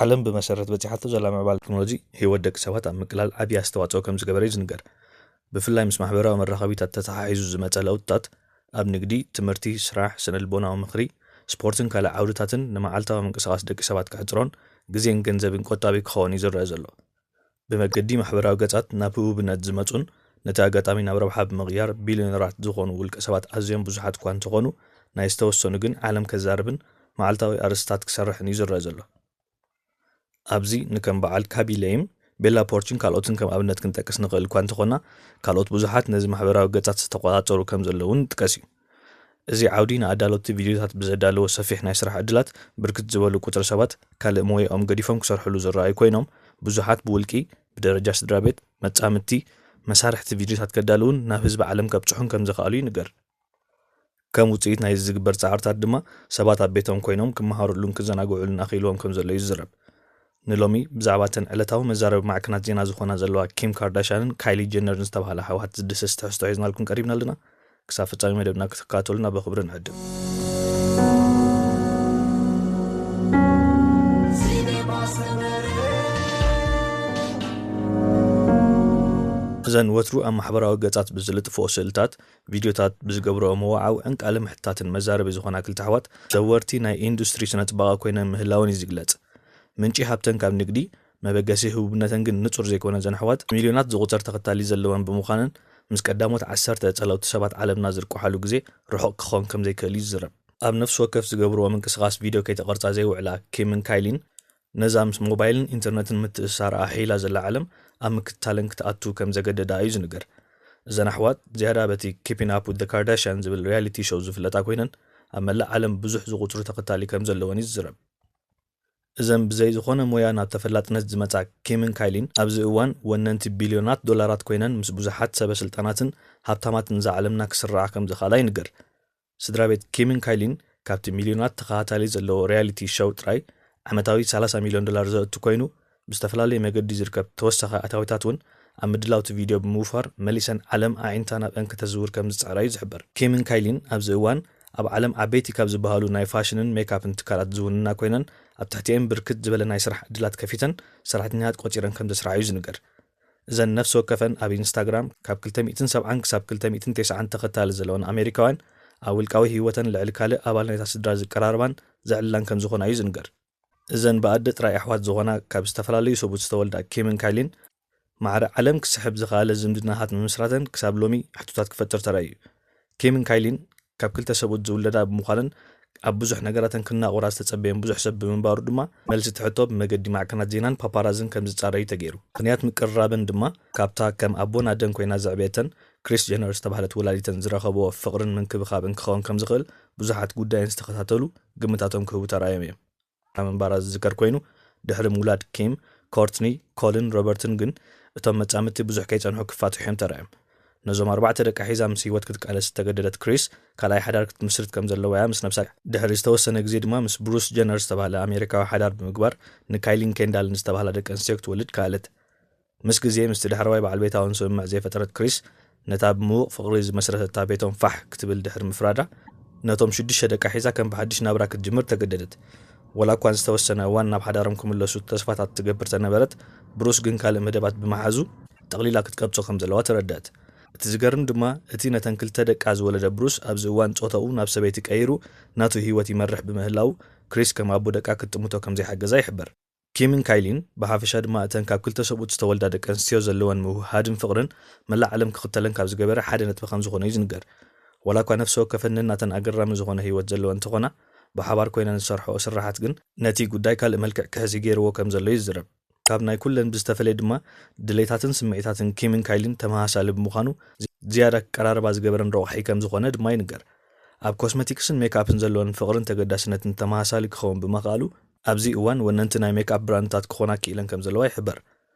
ዓለም ብመሰረት በጺሓቶ ዘላ ምዕባለ ቴክኖሎጂ ህይወት ደቂ ሰባት ኣብ ምቅላል ዓቢ ኣስተዋጽኦ ከም ዝገበረ እዩ ዝንገር። ብፍላይ ምስ ማሕበራዊ መራኸቢታት ተተሓሒዙ ዝመጸ ለውጥታት፣ ኣብ ንግዲ፣ ትምህርቲ፣ ስራሕ፣ ስነ-ልቦናዊ ምኽሪ፣ ስፖርትን ካልእ ዓውድታትን ንመዓልታዊ ምንቅስቓስ ደቂ ሰባት ክሕጽሮን ግዜን ገንዘብን ቆጣቢ ክኸውን እዩ ዝረአ ዘሎ። ብመገዲ ማሕበራዊ ገጻት ናብ ህቡብነት ዝመጹን ነቲ ኣጋጣሚ ናብ ረብሓ ብምቕያር ቢልዮነራት ዝኾኑ ውልቀ ሰባት ኣዝዮም ብዙሓት እኳ እንተኾኑ፣ ናይ ዝተወሰኑ ግን ዓለም ከዛርብን መዓልታዊ ኣርእስታት ክሰርሕን እዩ ዝረአ ዘሎ። ኣብዚ ንከም በዓል ካቢ ሌይም፣ ቤላ ፖርችን ካልኦትን ከም ኣብነት ክንጠቅስ ንኽእል እኳ እንተኾና፣ ካልኦት ብዙሓት ነዚ ማሕበራዊ ገጻት ዝተቖጻጸሩ ከም ዘለዉ እውን ይጥቀስ እዩ። እዚ ዓውዲ ንኣዳለውቲ ቪድዮታት ብዘዳለዎ ሰፊሕ ናይ ስራሕ ዕድላት፣ ብርክት ዝበሉ ቁጽሪ ሰባት ካልእ ሞያኦም ገዲፎም ክሰርሕሉ ዝረኣዩ ኮይኖም፣ ብዙሓት ብውልቂ፣ ብደረጃ ስድራ ቤት፣ መጻምድቲ፣ መሳርሕቲ ቪድዮታት ከዳልዉን ናብ ህዝቢ ዓለም ከብጽሑን ከም ዝኸኣሉ ይንገር። ከም ውጽኢት ናይዚ ዝግበር ጻዕርታት ድማ፣ ሰባት ኣብ ቤቶም ኮይኖም ክመሃሩሉን ክዘናግዑሉን ኣኽኢልዎም ከም ዘሎ እዩ ዝዝረብ። ንሎሚ ብዛዕባ እተን ዕለታዊ መዛረቢ ማዕከናት ዜና ዝኾና ዘለዋ ኪም ካርዳሽያንን ካይሊ ጀነርን ዝተባህላ ኣሕዋት ዝድስስ ትሕዝቶ ሒዝናልኩም ቀሪብና ኣለና። ክሳብ ፍጻሜ መደብና ክትከታተሉና ብኽብሪ ንዕድም። እዘን ወትሩ ኣብ ማሕበራዊ ገጻት ብዝልጥፍኦ ስእልታት፣ ቪድዮታት፣ ብዝገብርኦ መወዓውዕን ቃለ መሕትታትን መዛረቢ ዝኾና ክልተ ኣሕዋት፣ ዘወርቲ ናይ ኢንዱስትሪ ስነ-ጽባቐ ኮይነን ምህላወን እዩ ዝግለጽ። ምንጪ ሃብተን ካብ ንግዲ፣ መበገሲ ህቡብነተን ግን ንጹር ዘይኮነ፣ እዘን ኣሕዋት ሚልዮናት ዝቑጸር ተኸታሊ ዘለወን ብምዃነን፣ ምስ ቀዳሞት ዓሰርተ ጸለውቲ ሰባት ዓለምና ዝርቋሓሉ ግዜ ርሑቕ ክኸውን ከም ዘይክእል እዩ ዝዝረብ። ኣብ ነፍሲ ወከፍ ዝገብርዎ ምንቅስቓስ ቪድዮ ከይተቐርጻ ዘይውዕላ ኪምን ካይሊን፣ ነዛ ምስ ሞባይልን ኢንተርነትን ምትእስሳር ኣሕይላ ዘላ ዓለም ኣብ ምክትታለን ክትኣቱ ከም ዘገደዳ እዩ ዝንገር። እዘን ኣሕዋት ዝያዳ በቲ Keeping Up with the Kardashian ዝብል ሪያሊቲ ሾው ዝፍለጣ ኮይነን፣ ኣብ መላእ ዓለም ብዙሕ ዝቑጽሩ ተኸታሊ ከም ዘለወን እዩ ዝዝረብ። እዘን ብዘይ ዝኾነ ሞያ ናብ ተፈላጥነት ዝመጻ ኪምን ካይሊን፣ ኣብዚ እዋን ወነንቲ ቢልዮናት ዶላራት ኮይነን ምስ ብዙሓት ሰበ ስልጣናትን ሃብታማትን እዛ ዓለምና ክስርዓ ከም ዝኽኣላ ይንገር። ስድራ ቤት ኪምን ካይሊን ካብቲ ሚልዮናት ተኸታታሊ ዘለዎ ሪያሊቲ ሾው ጥራይ ዓመታዊ ሰላሳ ሚልዮን ዶላር ዘእቱ ኮይኑ፣ ብዝተፈላለየ መገዲ ዝርከብ ተወሳኺ ኣታዊታት እውን ኣብ ምድላው እቲ ቪድዮ ብምውፋር መሊሰን ዓለም ኣዒንታ ናብአን ከተዝውር ከም ዝጸዕራ እዩ ዝሕበር። ኪምን ካይሊን ኣብዚ እዋን ኣብ ዓለም ዓበይቲ ካብ ዝበሃሉ ናይ ፋሽንን ሜክኣፕን ትካላት ዝውንና ኮይነን፣ ኣብ ትሕቲኤን ብርክት ዝበለ ናይ ስራሕ ዕድላት ከፊተን ሰራሕተኛታት ቆጺረን ከም ዘስርሓ እዩ ዝንገር። እዘን ነፍሲ ወከፈን ኣብ ኢንስታግራም ካብ ክልተ ሚእትን ሰብዓን ክሳብ ክልተ ሚእትን ተስዓን ተኸታሊ ዘለወን ኣሜሪካውያን፣ ኣብ ውልቃዊ ህይወተን ልዕሊ ካልእ ኣባል ናይታ ስድራ ዝቀራረባን ዘዕልላን ከም ዝኾና እዩ ዝንገር። እዘን ብኣደ ጥራይ ኣሕዋት ዝኾና ካብ ዝተፈላለዩ ሰብኡት ዝተወልዳ ኪምን ካይሊን፣ ማዕረ ዓለም ክስሕብ ዝኸኣለ ዝምድናታት ምምስራተን ክሳብ ሎሚ ሕቶታት ክፈጥር ተራእዩ እዩ። ኪምን ካይሊን ካብ ክልተ ሰብኡት ዝውለዳ ብምዃነን፣ ኣብ ብዙሕ ነገራተን ክናቑራ ዝተጸበየን ብዙሕ ሰብ ብምንባሩ ድማ፣ መልሲ እቲ ሕቶ ብመገዲ ማዕከናት ዜናን ፓፓራዝን ከም ዝጻረ እዩ ተገይሩ። ምኽንያት ምቅርራበን ድማ፣ ካብታ ከም ኣቦን ኣደን ኮይና ዘዕበየተን ክሪስ ጀነር ዝተባህለት ወላዲተን ዝረኸብዎ ፍቕርን ምንክብኻብን ክኸውን ከም ዝኽእል ብዙሓት ጉዳየን ዝተኸታተሉ ግምታቶም ክህቡ ተራእዮም እዮም። ምንባራ ዝዝከር ኮይኑ፣ ድሕሪ ምውላድ ኪም፣ ኮርትኒ፣ ኮልን ሮበርትን ግን፣ እቶም መጻምድቲ ብዙሕ ከይጸንሑ ክፋትሑ እዮም ተራእዮም። ነዞም ኣርባዕተ ደቃ ሒዛ ምስ ህይወት ክትቃለስ ዝተገደደት ክሪስ፣ ካልኣይ ሓዳር ክትምስርት ከም ዘለዋ እያ ምስ ነብሳ። ድሕሪ ዝተወሰነ ግዜ ድማ ምስ ብሩስ ጀነር ዝተባህለ ኣሜሪካዊ ሓዳር ብምግባር፣ ንካይሊን ኬንዳልን ዝተባህላ ደቂ ኣንስትዮ ክትወልድ ከኣለት። ምስ ግዜ፣ ምስቲ ዳሕረዋይ በዓል ቤታ እውን ስምምዕ ዘይፈጠረት ክሪስ፣ ነታ ብምዉቕ ፍቕሪ ዝመስረተታ ቤቶም ፋሕ ክትብል ድሕሪ ምፍራዳ፣ ነቶም ሽዱሽተ ደቃ ሒዛ ከም ብሓድሽ ናብራ ክትጅምር ተገደደት። ዋላ እኳ ንዝተወሰነ እዋን ናብ ሓዳሮም ክምለሱ ተስፋታት ትገብር ተነበረት፣ ብሩስ ግን ካልእ መደባት ብምሓዙ፣ ጠቕሊላ ክትቀብጾ ከም ዘለዋ ተረድአት። እቲ ዝገርም ድማ፣ እቲ ነተን ክልተ ደቃ ዝወለደ ብሩስ፣ ኣብዚ እዋን ጾታኡ ናብ ሰበይቲ ቀይሩ፣ ናቱ ህይወት ይመርሕ ብምህላዉ፣ ክሪስ ከም ኣቦ ደቃ ክትጥምቶ ከም ዘይሓገዛ ይሕበር። ኪምን ካይሊን፣ ብሓፈሻ ድማ እተን ካብ ክልተ ሰብኡት ዝተወልዳ ደቂ ኣንስትዮ ዘለወን ምውህሃድን ፍቕርን መላእ ዓለም ክኽተለን ካብ ዝገበረ ሓደ ነጥቢ ከም ዝኾነ እዩ ዝንገር። ዋላ እኳ ነፍሲ ወከፈን ነናተን ኣገራሚ ዝኾነ ህይወት ዘለወን እንተኾና፣ ብሓባር ኮይነን ዝሰርሕኦ ስራሓት ግን ነቲ ጉዳይ ካልእ መልክዕ ክሕዝ ገይርዎ ከም ዘሎ እዩ ዝዝረብ። ካብ ናይ ኩለን ብዝተፈለየ ድማ፣ ድሌታትን ስምዒታትን ኪምን ካይሊን ተመሳሳሊ ብምዃኑ፣ ዝያዳ ክቀራረባ ዝገበረን ረቋሒ ከም ዝኾነ ድማ ይንገር። ኣብ ኮስመቲክስን ሜክኣፕን ዘለወን ፍቕርን ተገዳስነትን ተመሳሳሊ ክኸውን ብምኽኣሉ፣ ኣብዚ እዋን ወነንቲ ናይ ሜክኣፕ ብራንድታት ክኾና ክኢለን ከም ዘለዋ ይሕበር።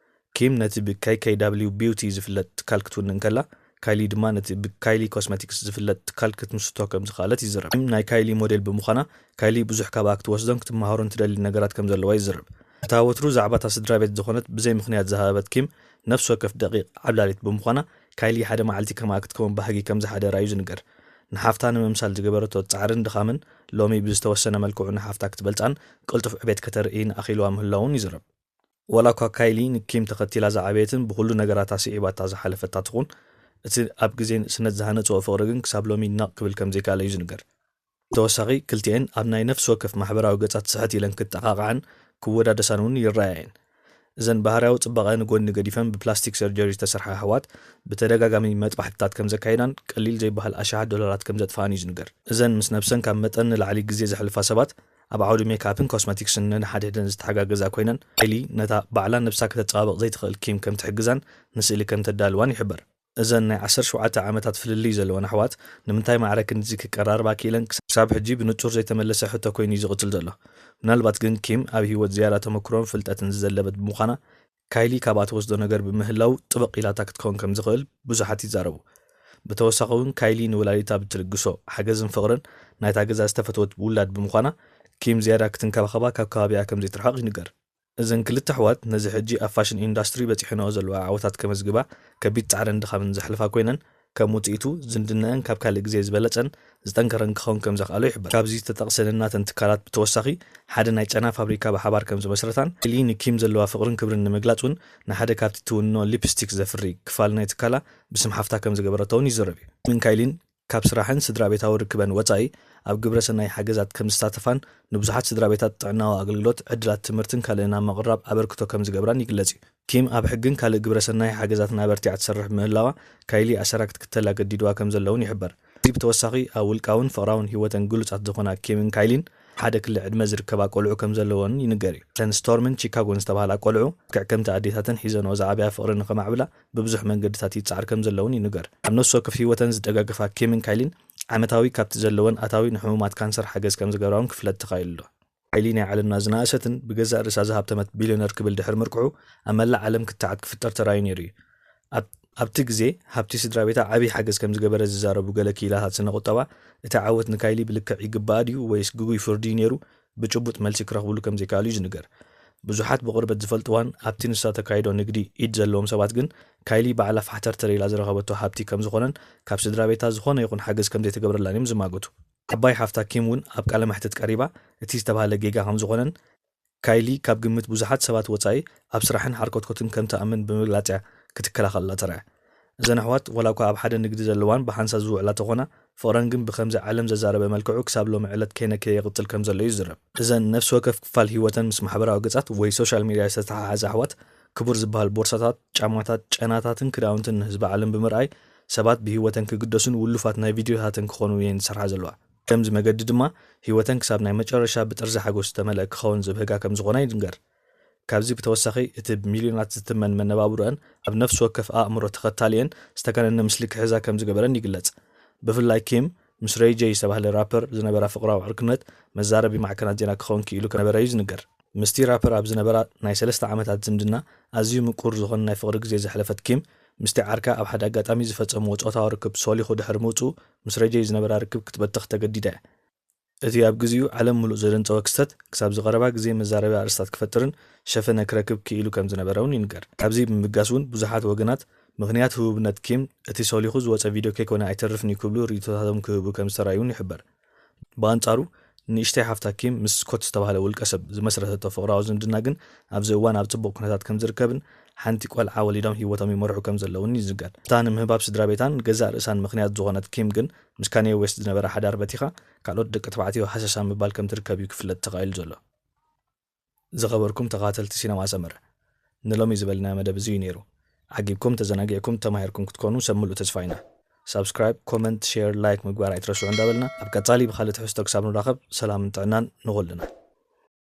ኪም ነቲ ብ-ኬይ ኬይ ዳብሊው ቢውቲ ዝፍለጥ ትካል ክትውንን ከላ፣ ካይሊ ድማ ነቲ ብ-ካይሊ ኮስመቲክስ ዝፍለጥ ትካል ክትምስርቶ ከም ዝኸኣለት ይዝረብ። ኪም ናይ ካይሊ ሞዴል ብምዃና፣ ካይሊ ብዙሕ ካብኣ ክትወስዶን ክትመሃሮን ትደሊ ነገራት ከም ዘለዋ ይዝረብ። እታ ወትሩ ዛዕባ እታ ስድራ ቤት ዝኾነት ብዘይ ምኽንያት ዝሃበበት ኪም፣ ነፍሲ ወከፍ ደቂቕ ዓብላሊት ብምዃና፣ ካይሊ ሓደ መዓልቲ ከምኣ ክትከውን ባህጊ ከም ዝሓደራ እዩ ዝንገር። ንሓፍታ ንምምሳል ዝገበረቶ ጻዕርን ድኻምን ሎሚ ብዝተወሰነ መልክዑ ንሓፍታ ክትበልጻን ቅልጡፍ ዕቤት ከተርእይን ኣኽኢልዋ ምህላዉን ይዝረብ። ዋላ እኳ ካይሊ ንኪም ተኸቲላ ዝዓበየትን ብኹሉ ነገራታ ስዒባታ ዝሓለፈታ ትኹን፣ እቲ ኣብ ግዜ ንእስነት ዝሃነጽኦ ፍቕሪ ግን ክሳብ ሎሚ ነቕ ክብል ከም ዘይከኣለ እዩ ዝንገር። ብተወሳኺ ክልቲኤን ኣብ ናይ ነፍሲ ወከፍ ማሕበራዊ ገጻት ስሕት ኢለን ክጠቓቕዓን ክወዳደሳን እውን ይረኣያ እየን። እዘን ባህርያዊ ጽባቐ ንጎድኒ ገዲፈን ብፕላስቲክ ሰርጀሪ ዝተሰርሓ ኣሕዋት ብተደጋጋሚ መጥባሕትታት ከም ዘካይዳን ቀሊል ዘይበሃል ኣሽሓት ዶላራት ከም ዘጥፍኣን እዩ ዝንገር። እዘን ምስ ነብሰን ካብ መጠን ንላዕሊ ግዜ ዘሕልፋ ሰባት ኣብ ዓውዲ ሜክኣፕን ኮስመቲክስን ነንሓድሕደን ዝተሓጋገዛ ኮይነን፣ ካይሊ ነታ ባዕላ ነብሳ ከተጸባብቕ ዘይትኽእል ኪም ከም ትሕግዛን ንስእሊ ከም ተዳልዋን ይሕበር። እዘን ናይ ዓሰርተ ሸውዓተ ዓመታት ፍልልይ ዘለወን ኣሕዋት ንምንታይ ማዕረ ክንድዚ ክቀራርባ ክኢለን ክሳብ ሕጂ ብንጹር ዘይተመለሰ ሕቶ ኮይኑ እዩ ዝቕጽል ዘሎ። ምናልባት ግን ኪም ኣብ ህይወት ዝያዳ ተመክሮን ፍልጠትን ዝዘለበት ብምዃና ካይሊ ካብኣ ትወስዶ ነገር ብምህላው ጥብቕ ኢላታ ክትከውን ከም ዝኽእል ብዙሓት ይዛረቡ። ብተወሳኺ እውን ካይሊ ንወላዲታ ብትልግሶ ሓገዝን ፍቕርን ናይታ ገዛ ዝተፈተወት ውላድ ብምዃና ኪም ዝያዳ ክትንከባኸባ ካብ ከባቢኣ ከም ዘይትርሕቕ ይንገር። እዘን ክልተ ኣሕዋት ነዚ ሕጂ ኣብ ፋሽን ኢንዳስትሪ በጺሐንኦ ዘለዋ ዓወታት ከመዝግባ ከቢድ ጻዕርን ድኻምን ዘሕልፋ ኮይነን ከም ውጽኢቱ ዝምድናኣን ካብ ካልእ ግዜ ዝበለጸን ዝጠንከረን ክኸውን ከም ዘኽኣሎ ይሕበር። ካብዚ ዝተጠቕሰ ነናተን ትካላት ብተወሳኺ ሓደ ናይ ጨና ፋብሪካ ብሓባር ከም ዝመስረታን ካይሊ ንኪም ዘለዋ ፍቕርን ክብርን ንምግላጽ እውን ንሓደ ካብቲ ትውንኖ ሊፕስቲክ ዘፍሪ ክፋል ናይ ትካላ ብስም ሓፍታ ከም ዝገበረቶ እውን ይዝረብ እዩ። ምን ካይሊን ካብ ስራሕን ስድራ ቤታዊ ርክበን ወጻኢ ኣብ ግብረ ሰናይ ሓገዛት ከም ዝሳተፋን ንብዙሓት ስድራ ቤታት ጥዕናዊ ኣገልግሎት፣ ዕድላት ትምህርትን ካልእን ኣብ ምቕራብ ኣበርክቶ ከም ዝገብራን ይግለጽ እዩ። ኪም ኣብ ሕግን ካልእ ግብረ ሰናይ ሓገዛትን ኣበርቲዓ ትሰርሕ ብምህላዋ ካይሊ ኣሰራ ክትክተል ኣገዲድዋ ከም ዘለውን ይሕበር። እዚ ብተወሳኺ ኣብ ውልቃውን ፍቕራውን ህይወተን ግሉጻት ዝኾና ኪምን ካይሊን ሓደ ክሊ ዕድመ ዝርከባ ቆልዑ ከም ዘለወን ይንገር እዩ። እተን ስቶርምን ቺካጎን ዝተባህላ ቆልዑ ልክዕ ከምቲ ኣዴታተን ሒዘንኦ ዝዓበያ ፍቕሪ ንኸማዕብላ ብብዙሕ መንገድታት ይጻዕር ከም ዘለውን ይንገር። ኣብ ነፍሲ ወከፍ ህይወተን ዝደጋገፋ ኪምን ካይሊን ዓመታዊ ካብቲ ዘለወን ኣታዊ ንሕሙማት ካንሰር ሓገዝ ከም ዝገብራ እውን ክፍለጥ ተኻኢሉ ኣሎ። ካይሊ ናይ ዓለምና ዝነኣሰትን ብገዛእ ርእሳ ዝሃብተመት ቢልዮነር ክብል ድሕሪ ምርቅሑ ኣብ መላእ ዓለም ክትዓት ክፍጠር ተራእዩ ነይሩ እዩ። ኣብ-፣ ኣብቲ ግዜ ሃብቲ ስድራ ቤታ ዓብዪ ሓገዝ ከም ዝገበረ ዝዛረቡ ገለ ክኢላታት ስነ ቁጠባ እቲ ዓወት ንካይሊ ብልክዕ ይግባኣ ድዩ ወይስ ግጉይ ፍርዲ እዩ ነይሩ ብጭቡጥ መልሲ ክረኽብሉ ከም ዘይከኣሉ እዩ ዝንገር። ብዙሓት ብቕርበት ዝፈልጥዋን ኣብቲ ንሳ ተካይዶ ንግዲ ኢድ ዘለዎም ሰባት ግን ካይሊ ባዕላ ፋሕተርተር ኢላ ዝረኸበቶ ሃብቲ ከም ዝኾነን ካብ ስድራ ቤታ ዝኾነ ይኹን ሓገዝ ከም ዘይተገብረላን እዮም ዝማገቱ። ዓባይ ሓፍታ ኪም እውን ኣብ ቃለ መሕትት ቀሪባ እቲ ዝተባህለ ጌጋ ከም ዝኾነን ካይሊ ካብ ግምት ብዙሓት ሰባት ወጻኢ ኣብ ስራሕን ሓርኮትኮትን ከም ትኣምን ብምግላጽ እያ ክትከላኸለላ ተራእያ። እዘን ኣሕዋት ዋላ እኳ ኣብ ሓደ ንግዲ ዘለዋን ብሓንሳብ ዝውዕላ ተኾና ፍቕረን ግን ብኸምዚ ዓለም ዘዛረበ መልክዑ ክሳብ ሎሚ ዕለት ከይነከየ ይቕጽል ከም ዘሎ እዩ ዝዝረብ። እዘን ነፍሲ ወከፍ ክፋል ህይወተን ምስ ማሕበራዊ ገጻት ወይ ሶሻል ሚድያ ዝተተሓሓዘ ኣሕዋት ክቡር ዝበሃል ቦርሳታት፣ ጫማታት፣ ጨናታትን ክዳውንትን ንህዝቢ ዓለም ብምርኣይ ሰባት ብህይወተን ክግደሱን ውሉፋት ናይ ቪድዮታትን ክኾኑ እየን ዝሰርሓ ዘለዋ። ከምዚ መገዲ ድማ ህይወተን ክሳብ ናይ መጨረሻ ብጥርዚ ሓጎስ ዝተመልአ ክኸውን ዝብህጋ ከም ዝኾና ይንገር። ካብዚ ብተወሳኺ እቲ ብሚልዮናት ዝትመን መነባብሮአን ኣብ ነፍሲ ወከፍ ኣእምሮ ተኸታሊአን ዝተጋነነ ምስሊ ክሕዛ ከም ዝገበረን ይግለጽ። ብፍላይ ኪም ምስ ሬይ ጄይ ዝተባህለ ራፐር ዝነበራ ፍቕራዊ ዕርክነት መዛረቢ ማዕከናት ዜና ክኸውን ክኢሉ ከነበረ እዩ ዝንገር። ምስቲ ራፐር ኣብ ዝነበራ ናይ ሰለስተ ዓመታት ዝምድና ኣዝዩ ምቁር ዝኾነ ናይ ፍቕሪ ግዜ ዘሕለፈት ኪም ምስቲ ዓርካ ኣብ ሓደ ኣጋጣሚ ዝፈጸምዎ ጾታዊ ርክብ ሶሊኹ ድሕሪ ምውጽኡ ምስ ሬይ ጄይ ዝነበራ ርክብ ክትበትኽ ተገዲዳ እያ። እቲ ኣብ ግዜኡ ዓለም ምሉእ ዘደንጸወ ክስተት ክሳብ ዝቐረባ ግዜ መዛረቢ ኣርእስታት ክፈጥርን ሸፈነ ክረክብ ክኢሉ ከም ዝነበረ እውን ይንገር። ካብዚ ብምብጋስ እውን ብዙሓት ወገናት ምኽንያት ህቡብነት ኪም እቲ ሶሊኹ ዝወጸ ቪድዮ ከይኮነ ኣይተርፍን እዩ ክብሉ ርእይቶታቶም ክህቡ ከም ዝተራእዩ እውን ይሕበር። ብኣንጻሩ ንእሽተይ ሓፍታ ኪም ምስ ስኮት ዝተባህለ ውልቀ ሰብ ዝመስረተቶ ፍቕራዊ ዝምድና ግን ኣብዚ እዋን ኣብ ጽቡቕ ኩነታት ከም ዝርከብን ሓንቲ ቆልዓ ወሊዶም ህይወቶም ይመርሑ ከም ዘለውን ይዝገር። እታ ንምህባብ ስድራ ቤታን ገዛእ ርእሳን ምኽንያት ዝኾነት ኪም ግን ምስ ካንየ ዌስት ዝነበራ ሓዳር በቲኻ ካልኦት ደቂ ተባዕትዮ ሃሰሳ ምባል ከም ትርከብ እዩ ክፍለጥ ተኻኢሉ ዘሎ። ዝኸበርኩም ተኻተልቲ ሲነማ ሰመረ፣ ንሎሚ ዝበልና መደብ እዚ እዩ ነይሩ። ዓጊብኩም፣ ተዘናጊዕኩም፣ ተማሂርኩም ክትኮኑ ሰብ ምሉእ ተስፋ ኢና። ሳብስክራይብ፣ ኮመንት፣ ሼር፣ ላይክ ምግባር ኣይትረስዑ እንዳበልና ኣብ ቀጻሊ ብኻልእ ትሕዝቶ ክሳብ ንራኸብ ሰላምን ጥዕናን ንኹልና።